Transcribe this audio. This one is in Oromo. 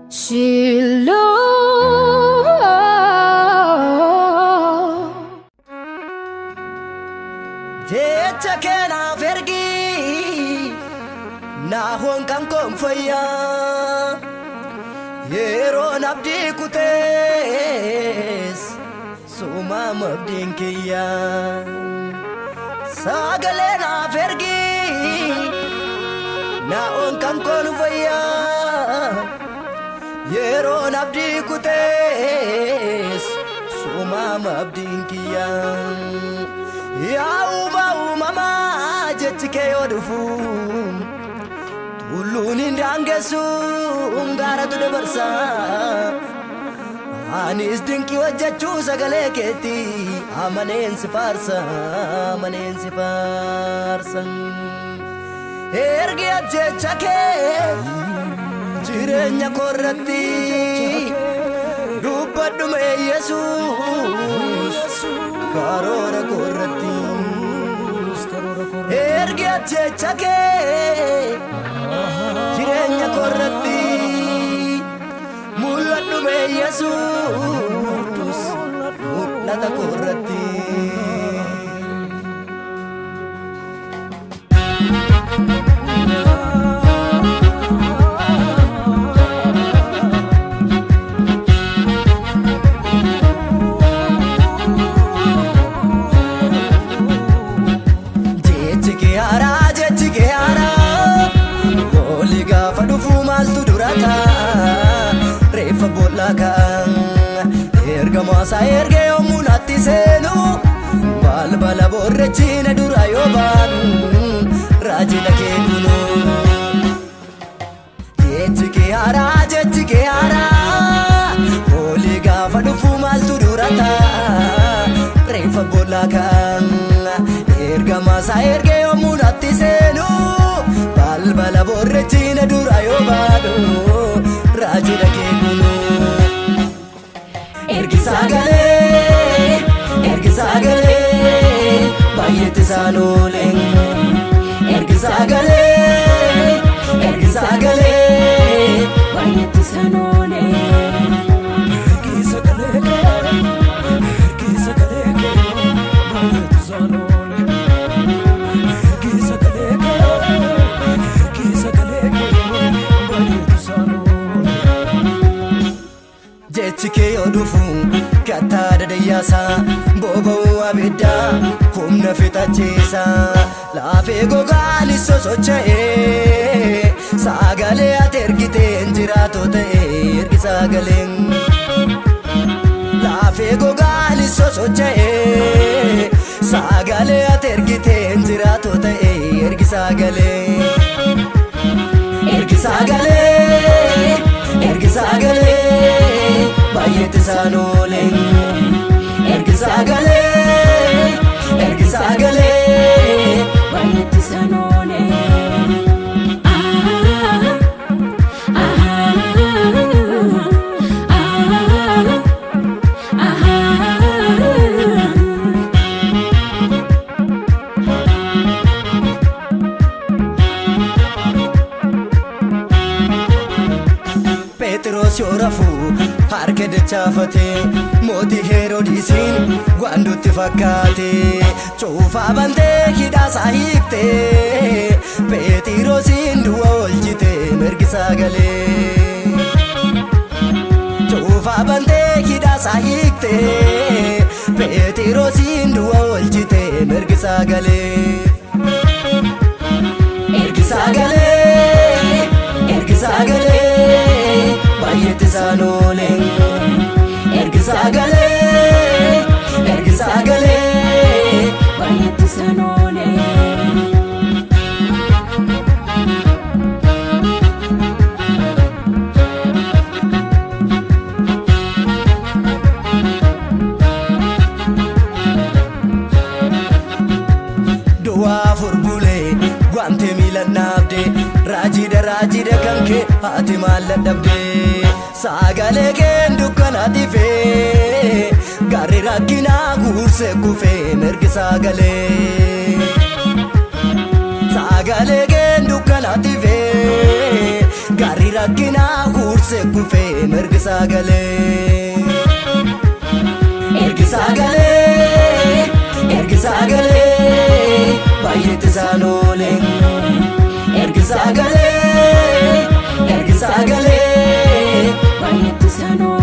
Shiloh. Jecha keenaaf ergi naahoon kan koonfayyaa yeroon abdii kutees sumaam abdiin kiyyaa sagalee naaf ergi naa'oon kan koonfayyaa yeroon abdii kutees sumaam abdiin kiyyaa. Yaa uumaa uumamaa jechi kee yoo dhufu tulluun hin daangessu gaaratu dabarsa. Anis dinqii hojjechuu sagalee keetti amaneen si faarsa, amaneen si faarsa. Ergi jecha kee jireenya koorratti dubbadhu mee Yesuus karoora koorratti. Ergi jecha kee jireenya koorratti mul'adhu mee Yesuus mul'ata koorratti. Jechi kee haaraa, jechi kee haaraa, olii gaafa dhufu maaltu dura ta'a? Reeffa boollaa ka'a. Erga maasaa erga yommuu natti seenu balbala boorrechiina dura yoo baanu raajii kee kunu. Jechi kee haaraa, jechi kee haaraa, olii gaafa dhufu maaltu dura ta'a? Reeffa boollaa ka'a. Erga maasaa erga yommuu natti seenu balbala boorrechiina dura yoo baanu raajii kee kunu. Ergi sagalee, ergi sagalee, baay'eetti isaan oole. Ergi sagalee, ergi sagalee, baay'eetti isaan oole. Ergi sagalee kee, ergi sagalee kee, baay'eetu isaan oole. Ergi sagalee kee, ergi sagalee kee, baay'eetu isaan oole. Jechi kee yoo dhufu kattaa dadayyaasa, boba'uu abiddaa humna fixachiisa, laafee gogaan sosocha'ee sagalee ati ergiteen jiraatoo ta'e. Ergi sagaleen laafee gogaan sosocha'ee sagalee ati ergiteen jiraatoo ta'e. Ergi sagalee, ergi sagalee, ergi sagalee, baay'eetti isaan oole. Ergi sagalee, ergi sagalee, baay'eetti isaan oole. Ah, ah, ah, ah, ah. Phexros yoo rafu harka dachaafate mootii Heroodisiin waan dutti fakkaate cuufaa bantee hidhaasaa hiikte Phexrosiin du'a oolchite mirgi sagalee. Cuufaa bantee hidhaasaa hiikte Phexrosiin du'a oolchite mirgi sagalee. Ergi sagalee, ergi sagalee, baay'eetti isaan oole. Ergi sagalee, ergi sagalee, baay'eetti isaan oole. Du'aa afur bulee guantee miila naabde raajiidha, raajiidha kan kee haati maal dadhabde sagalee keen dukkanaatti fee gaarri rakkinaa guursee kufee mirgi sagalee. Sagalee keen dukkanaatti fee gaarri rakkinaa guursee kufee mirgi sagalee. Ergi sagalee, ergi sagalee, baay'eetti isaan oole. Ergi sagalee, ergi sagalee, Baay'eetti isaan oole.